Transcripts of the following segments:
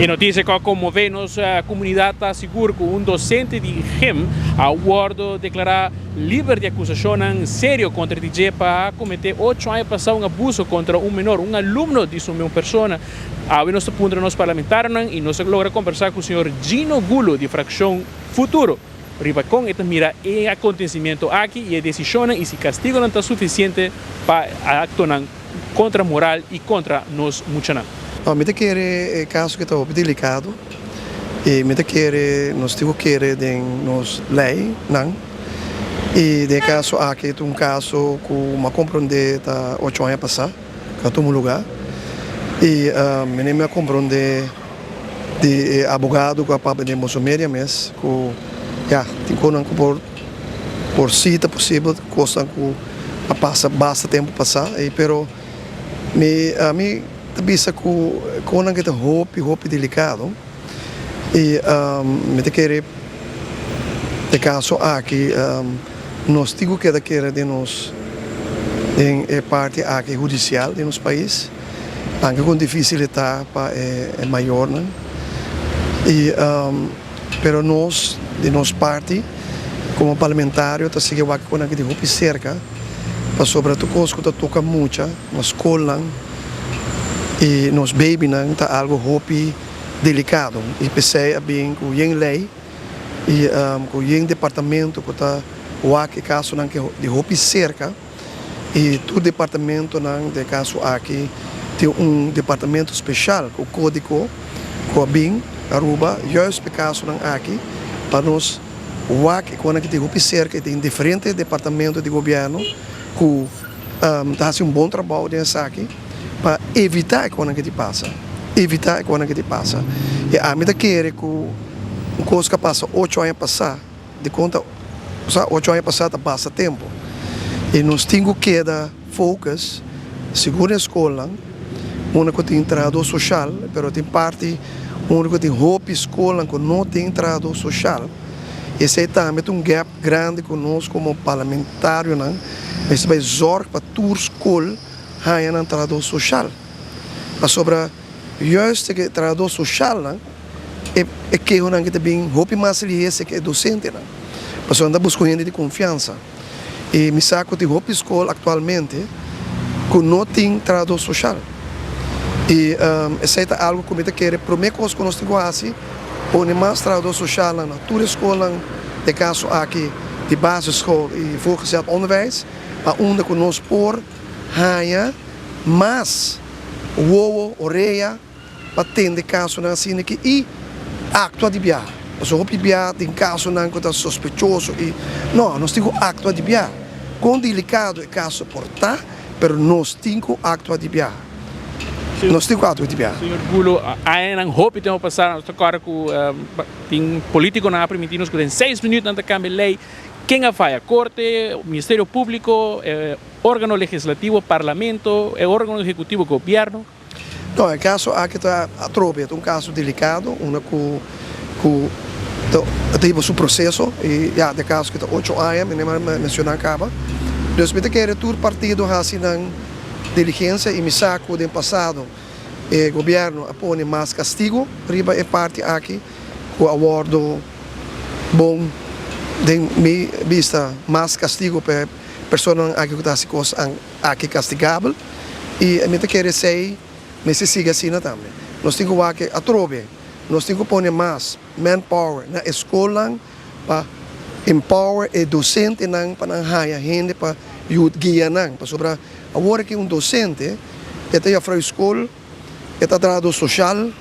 E noticia cu a conmove nos comunidad ta sigur cu un docente di gym a wordo declara liber di acusacionnan serio contra di dje pa a comete ocho aña pasa un abuso contra un menor, un alumno di su meun persona. Awe nos ta puntra nos parlamentarionan y nos a logra conversa cu señor Gino Gulo di fraccion Futuro riba con e ta mira e acontecimiento aki y e decisionnan y si castigonan ta suficiente pa actonan contra moral y contra nos muchanan. No, mi ta kere e caso ki ta hopi delicado y mi ta kere nos tin cu kere den nos ley nan y den e caso aki ta un caso cu mi a comprende ta ocho aña pasa cu a tuma lugar y mi a comprende di e abogado cu a papia den boso media mes cu ya tin cosnan cu por por si ta posibel cosnan cu a pasa basta tempo pasa y pero mi ami ta bisa cu cosnan cu ta hopi hopi delicado y mi ta kere e caso aki nos tin cu keda kere den nos den e parti aki hudicial di nos pais. Anke kon dificil e ta pa e mayornan y pero nos di nos parti como parlamentario ta sigui wak cu nan di hopi cerca pasobra tur cos cu ta toca mucha na scolnan y nos babynan ta algo hopi delicado y pesey a bin cu yen ley y cu yen departamento cu ta wak e casonan di hopi cerca. Y tur departamentonan den e caso aki tin un departamento special cu codico cu a bin Aruba juist pa e casonan aki pa nos wak e conan ki tin hopi cerca y tin diferente departamento di gobierno cu ta haci un bon trabao den esaki pa evita e conan ki tin pasa, evita e conan ki tin pasa. Y ami ta kere cu un cos cu a pasa ocho aña pasa. Di konta sa ocho aña pasá ta pasa tempu i nos tin ku keda focus sigur den skolnan unda ku tin trahadó soshal pero tin parti unda ku tin hopi skolnan ku no tin trahadó soshal i esei tambe ta un gap grandi ku nos komo parlamentarionan mester bai zòrg pa tur skol haña nan trahadó soshal pasobra juist e trahadó soshalnan e kehonan ki ta bin hopi mas lihese ke e dosentenan, pasobra nan ta buska un hende di konfiansa. I mi sa ku tin hopi skol aktualmente ku no tin trahadó soshal. I esei ta algu ku mi ta kere promé kos ku nos tin ku hasi, pone mas trahadó soshalnan na tur e skolnan, den kaso aki di basisschool i voortgezet onderwijs, pa unda ku nos por haña mas wowo, orea. pa tende kasonan asina aki i aktua di biaha. Pasobra hopi biaha tin kasonan ku ta sospechoso i no, nos tin ku aktua di biaha. Kon delikado e kaso por ta, pero nos tin ku aktua di biaha. Nos tin ku aktua di biaha. Señor Gulo, añanan hopi tempu pasá nos ta kòrda ku tin polítikonan a primintí nos ku den seis minüt nan ta kambia lei. Ken a faya? Korte, Ministerio Públiko, órgano legislativo, parlamento, e órgano ehekutivo, gobièrnu? No, e caso aki ta atrobe, ta un caso delicado, unda cu cu ta hiba su proceso y ya de caso ki ta ocho aña, mi a menciona caba. Dus mi ta kere tur partido haci nan diligencia y mi sa cu den pasado e gobierno a pone mas castigo riba e parti aki cu a wordo bon den mi bista mas castigo pa e personanan aki cu ta haci cos Aki kastigabel i mi ta kere esei mester sigui asina tambe. Nos tin ku wak atrobe, nos tin ku pone mas manpower na e skolnan pa empower e dosentenan pa nan haña hende pa yud guia nan. Pasobra awor aki un dosente e ta yafrou skol, e ta trahadó soshal,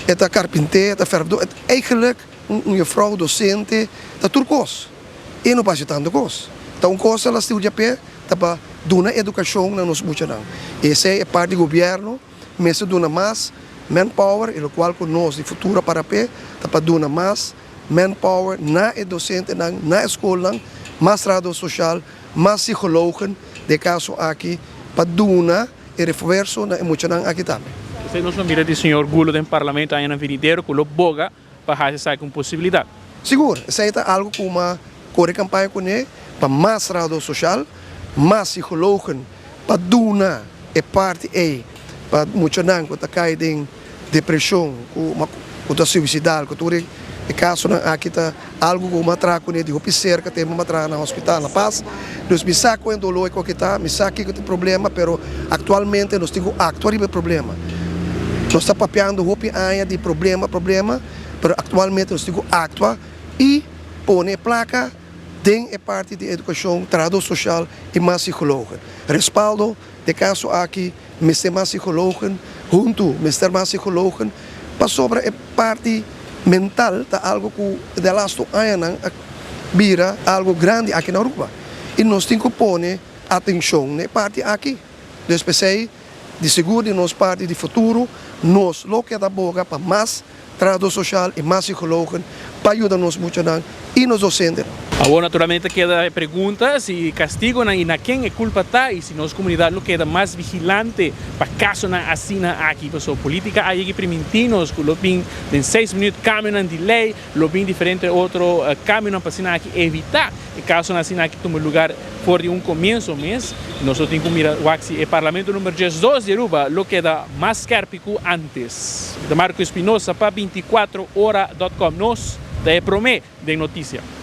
e ta karpinté, e ta fèrfdó, eigenlijk un yefrou dosente ta tur kos. E no por hasi tantu kos. Ta un kos el a studia p'e. Ta pa duna edukashon na nos muchanan. Esei e parti di gobièrnu mester duna mas manpower i lokual ku nos di Futuro para p'e ta pa duna mas manpower na e dosentenan, na e skolnan, mas trahadó soshal, mas psikologen den e kaso aki pa duna e refuerso na e muchanan aki tambe. Esei nos lo mira di señor Gulo den parlamento añanan venidero ku lo boga pa hasi esaki un posibilidat. Sigur, esei ta algu ku m'a kore kampaña kuné pa mas trahadó soshal, mas psikologen pa duna e parti ei pa muchanan ku ta kai den depresion, cu ta suicidal, cu tur e casonan aki ta algo cu mi a traha cune di hopi cerca tempo mi a traha na hospital na Paz. Dus mi sa con e dolor cu ta, mi sa kico ta e problema, pero actualmente nos tin cu actua riba e problema. Nos ta papiando hopi aña di problema, problema, pero actualmente nos tin cu actua y pone placa den e parti di educacion, trahador social y mas psicologen. Respaldo den caso aki mester mas psicologen, hunto mester mas psicologen, pasobra e parti mental ta algo cu de laatste añanan a bira algo grandi aki na Aruba. Y nos tin cu pone atencion na e parti aki. Dus p'esey, di sigur di nos parti di futuro, nos lo keda boga pa mas trahador social y mas psicologen pa yuda nos muchanan y nos docentenan. Awor naturalmente keda e pregunta si castigonan y na ken e culpa ta y si nos comunidad lo keda mas vigilante pa casonan asina aki. Pasobra politica a yega y priminti nos cu lo bin den 6 minuut cambionan di ley, lo bin diferente otro cambionan pa asina aki evita e casonan asina aki tuma lugar for di un comienso mes. Nos tin cu mira wak si e Parlamento number 12 di Aruba lo keda mas skerpi cu antes. De Marco Espinosa pa 24ora.com. Nos ta e prome den noticia.